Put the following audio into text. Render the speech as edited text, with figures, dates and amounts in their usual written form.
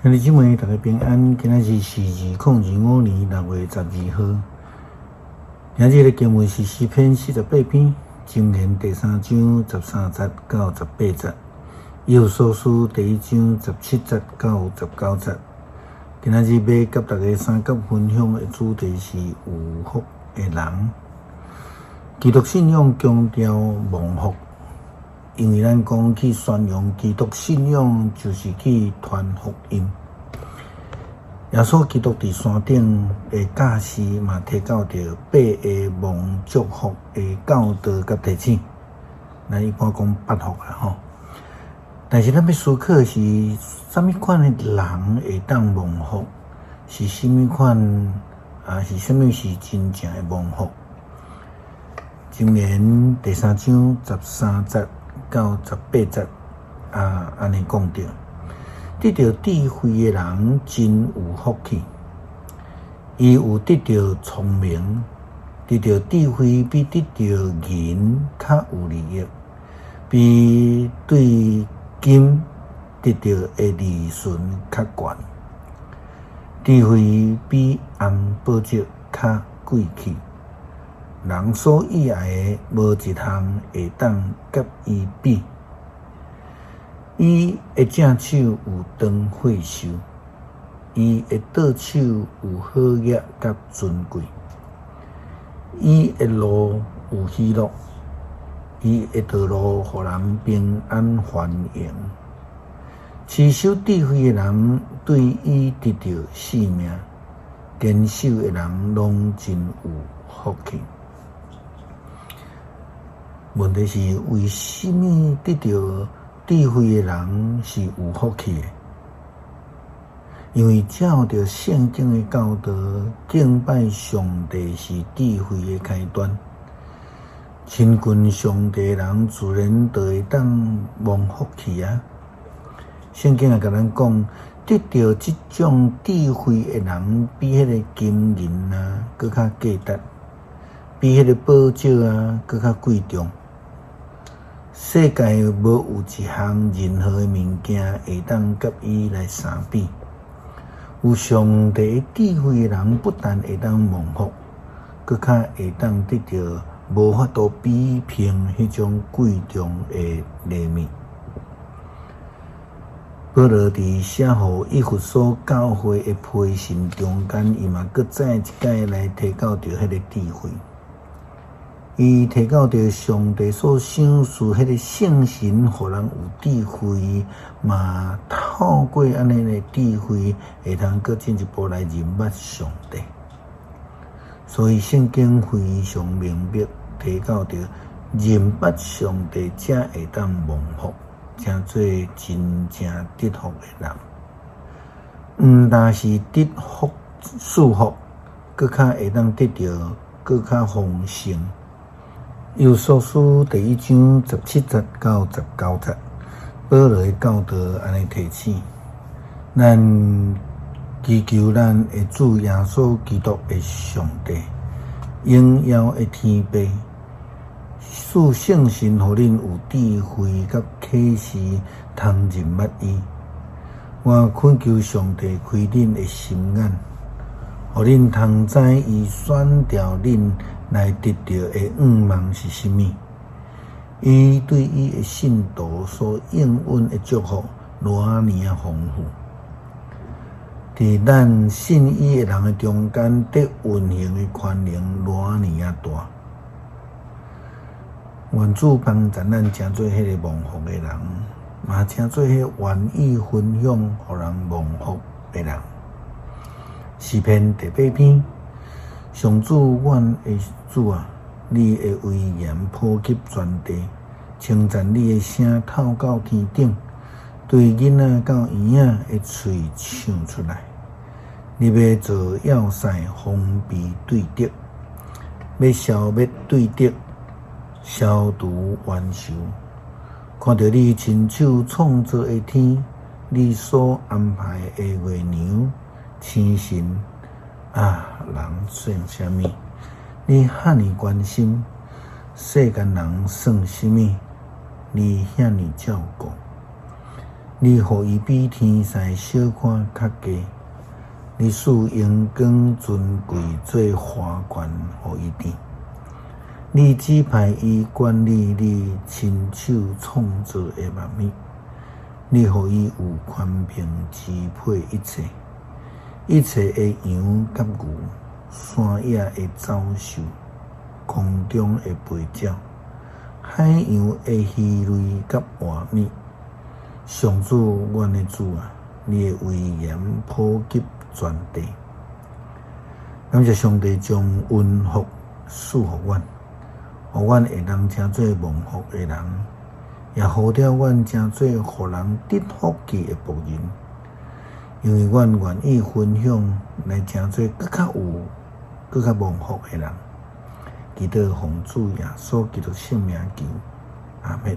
兄弟姊妹，大家平安。今仔日是2025年6月12號。今日的經文是詩篇48篇，箴言第三章13節到18節，以弗所書第一章17節到19節。今仔日欲佮大家相佮分享的主題是有福的人。基督信仰強調蒙福。因為咱講去宣揚基督信仰，就是去傳福音。耶穌基督佇山頂的教示嘛，提到著八个蒙祝福的教導佮提醒。咱一般講八福啦吼。但是咱欲思考的是，啥物款的人會當蒙福？是啥物款啊？是啥物是真正的蒙福？箴言第三章十三節到十八節啊，按呢講著，得著智慧的人真有福氣，伊有得著聰明，得著智慧比得著銀較有利益，比對金得著的利潤較懸。智慧比紅寶石較貴氣。人所喜愛的，無一項會當佮伊比。伊的正手有長歲壽，伊的倒手有好額佮尊貴。伊的路有喜樂，伊的道路予人平安繁榮。持守智慧的人對伊得著性命，堅守的人攏真有福氣。問題是為啥物得著智慧的人是有福氣的？因為照著聖經的教導，敬拜上帝是智慧的開端。親近上帝的人，自然就會當蒙福氣啊！聖經也共咱講，得著這種智慧的人，比彼个金銀啊，閣較價值，比彼个寶石啊，閣較貴重。世界無有一項任何的物件會當佮伊來相比。有上帝智慧的人，不但會當蒙福，閣較會當得著無法度比拼彼種貴重的禮物。保羅佇寫予以弗所教會的批信中間，伊嘛閣再一擺來提到著彼个智慧。伊提到著上帝所賞賜彼个聖神，予人有智慧，嘛透過按呢的智慧，會通閣進一步來認捌上帝。所以聖經非常明白提到著認捌上帝，才會當蒙福，成做真正得福的人。毋但是得福賜福，閣較會當得著閣較豐盛。以弗所書第一章17節到19節，保羅的教導按呢提醒咱，祈求咱的主耶穌基督的上帝，榮耀的天父，賜聖神予恁有智慧佮啟示，通認捌伊。我懇求上帝開恁的心眼，予恁通知伊選召恁來得著的願望是啥物。伊對伊的信徒所應允的祝福，偌爾仔豐富。佇咱信伊的人的中間，得運行的權能偌爾仔大。願主幫助咱成做彼个蒙福的人，嘛成做彼个願意分享予人蒙福的人。詩篇第八篇，上主阮的主啊，你的威嚴普及全地，稱讚你的聲透到天頂，對囡仔到嬰仔的喙唱出來。你欲造要塞防備對敵，欲消滅對敵，消除冤仇。看著你親手創造的天，你所安排的月娘、星辰，啊，人算啥物？你遐爾關心世間人算啥物？你遐爾照顧。你予伊比天使小可較低，你賜榮光尊貴做花冠予伊戴。你指派伊管理你親手創造的萬物，你予伊有權柄支配一切，一切的羊佮牛，山野的走獸，空中的飛鳥，海洋的魚類佮活物。上主，阮的主啊，你的威嚴普及全地。感謝上帝將恩福賜予阮，予阮會當成做蒙福的人，也呼召阮成做予人得福氣的僕人。因為阮願意分享來成做閣較有、閣較蒙福的人。祈禱奉主耶穌基督聖名求，阿們。